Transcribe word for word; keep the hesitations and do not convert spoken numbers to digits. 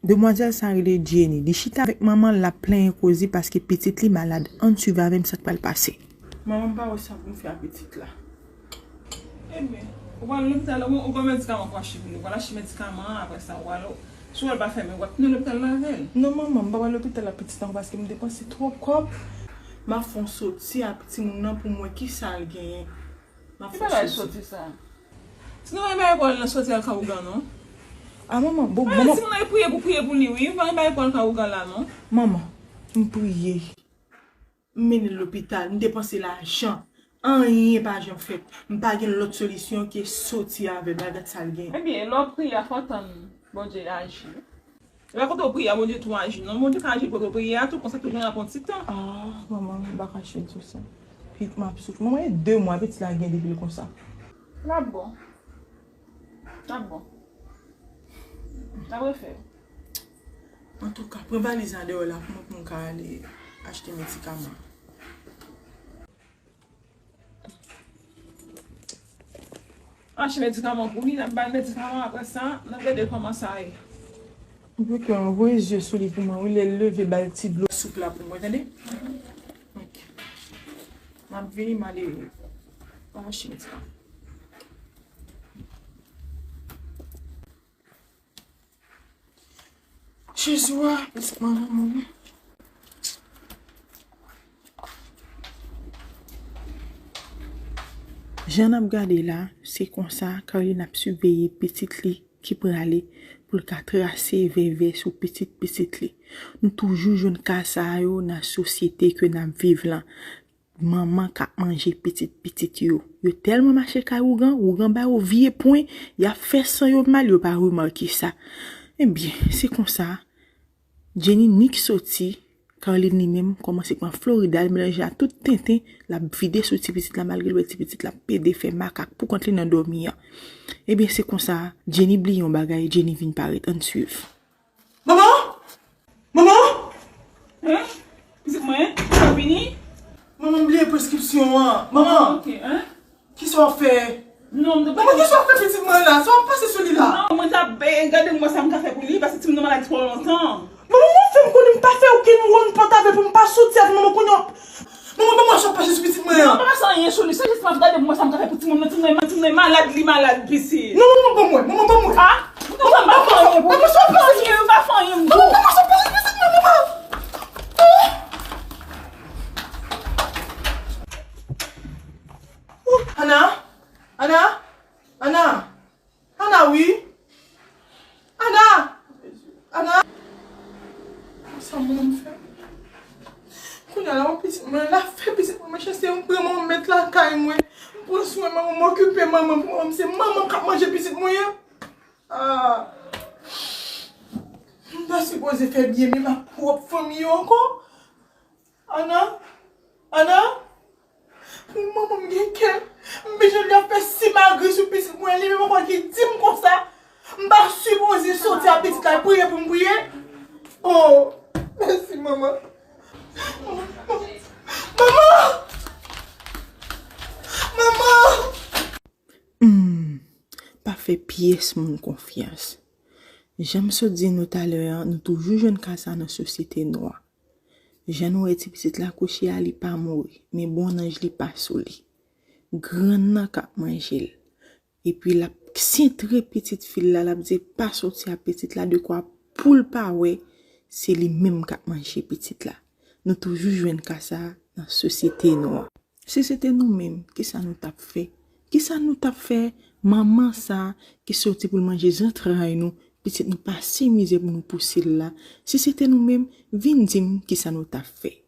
Demwazèl sa rele Jenny. Li chita avèk manman l, l ap plenyen koze paske pitit li malad. Ann swiv avè m sa k pral pase. Manman, m pa wè sa pou m fè a pitit la. Ebyen, ou pral lopital la, ou gen medikaman pou achte pou li. Ou pral achte medikaman an, apre sa, ou pral, si w wè l pa fèmen, w ap tounen lopital la avè l. Non, manman, m pa pral lopital la pitit ankò paske m depanse twòp kòb. M ap fè yon soti ak timoun nan pou m wè kisa l genyen. M ap fè yon soti. Ki bagay soti sa? Timoun nan pa gen pou al nan soti al ka ougan, non. A, manman, bon, manman. Timoun nan e priye pou priye pou li, wi. Ou pa gen bagay pou al ka ougan la, non. Manman, m priye. M mennen l lopital, m depanse lajan. Anyen pa janm fèt. M pa gen lòt solisyon ke soti avè l, bagay sa l gen. Ebyen, lè w priye a, fò w tann Bondye aji. E pa kote w priye a, Bondye tou aji. Non, Bondye ka aji kote w priye a tou, konsa tou gen yon ti tan. Ah, manman, m pa kache di w sa. Pitit m ap soufri. Manman, e de mwa pitit la gen depi l konsa. L ap bon. L ap bon. L ap refè. Antouka, pran valiz la deyò la pou mwen, pou m ka ale achte medikaman. Achte medikaman pou li, n ap ba l medikaman, apre sa, n ap gade kòman sa ye. Oke, voye zye sou li pou mwen, wi, lè l leve, ba l ti dlo soup la pou mwen, tande? Oke. M ap vini, m ale achte medikaman. Jezi a, pitit mwen lanmou. Jan n ap gade la, se konsa Carline ap siveye pitit li ki prale pou l ka trase vèvè sou pitit pitit li. Nou toujou jwenn ka sa yo nan sosyete ke n ap viv lan. Manman k ap manje pitit pitit yo. Yo tèlman mache kay ougan, ougan ba yo vye pwen, y ap fè san yo mal, yo pa remake sa. Ebyen, se konsa, Jenny nik soti, Carline li menm kòmanse pran Florida, l melanje a tout tenten, l ap vide sou ti pitit la, malgre l wè ti pitit la pede fè makak pou kont li nan dòmi an. Ebyen, se konsa, Jenny bliye yon bagay, Jenny vin parèt, ann swiv. Manman! Manman! Hein? Pitit mwen, sa vini? Manman, m bliye preskripsyon an. Manman! Ok, hein? Kisa w ap fè? Non, m te... Manman, kisa w ap fè pitit mwen la? Sa w ap pase sou li la? Non, mwen t ap, eh, gade m wè sa m ka fè pou li, paske timoun nan malad twò lontan. Manman, w ap fè m konnen m pa fè okenn wonn pòt avè pou m pa soti avè manman kounye a. Manman, ban mwen sa w ap pase sou pitit mwen an. Non, m pa pase anyen sou li, se jis m ap gade pou m wè sa m ka fè pou timoun nan, timoun nan, timoun nan malad, li malad, pitit. Non, manman, ban mwen, manman, ban mwen. Ah? Non, m pa fè anyen pou li. Ban mwen sa w ap pase sou pitit mwen, manman. Manman, ban mwen sa w ap pase sou pitit mwen, manman. Ana, Ana, Ana, Ana, wi. Ana, Ana. Sa moun fè? Kounye a la, pitit mwen, l ap fè pitit mwen mechanste, m pran manman m met lakay mwen. M pran swen manman m, m okipe manman m pou manman m, se manman m k ap manje pitit mwen an. Ah. M pa sipoze fè byen menm ak pwòp fanmi yo ankò. Ana, Ana, pou manman m gen kè, m bezwen li ap fè simagri sou pitit mwen, li menm ankò ki di m konsa, m pa sipoze soti a pitit la, priye pou m priye. Oh, mèsi manman. Manman! Manman! Hmm, pa fè pyès moun konfyans. Jan m sot di nou talè a, nou toujou jwenn ka sa nan sosyete nou an. Jan nou wè ti pitit la kouche a, li pa mouri, men bon nanj li pa sou li. Grann nan k ap manje l. Epi l ap sentre pitit fi l la, l ap di pa soti a pitit la, dekwa pou l pa wè, se li menm k ap manje pitit la. Nou toujou jwenn ka sa a nan sosyete nou an. Si se te nou menm, kisa nou t ap fè? Kisa nou t ap fè manman sa a ki soti pou l manje zantray nou, pitit nou pase mizè pou nou pouse l la? Si se te nou menm, vin di m kisa nou t ap fè.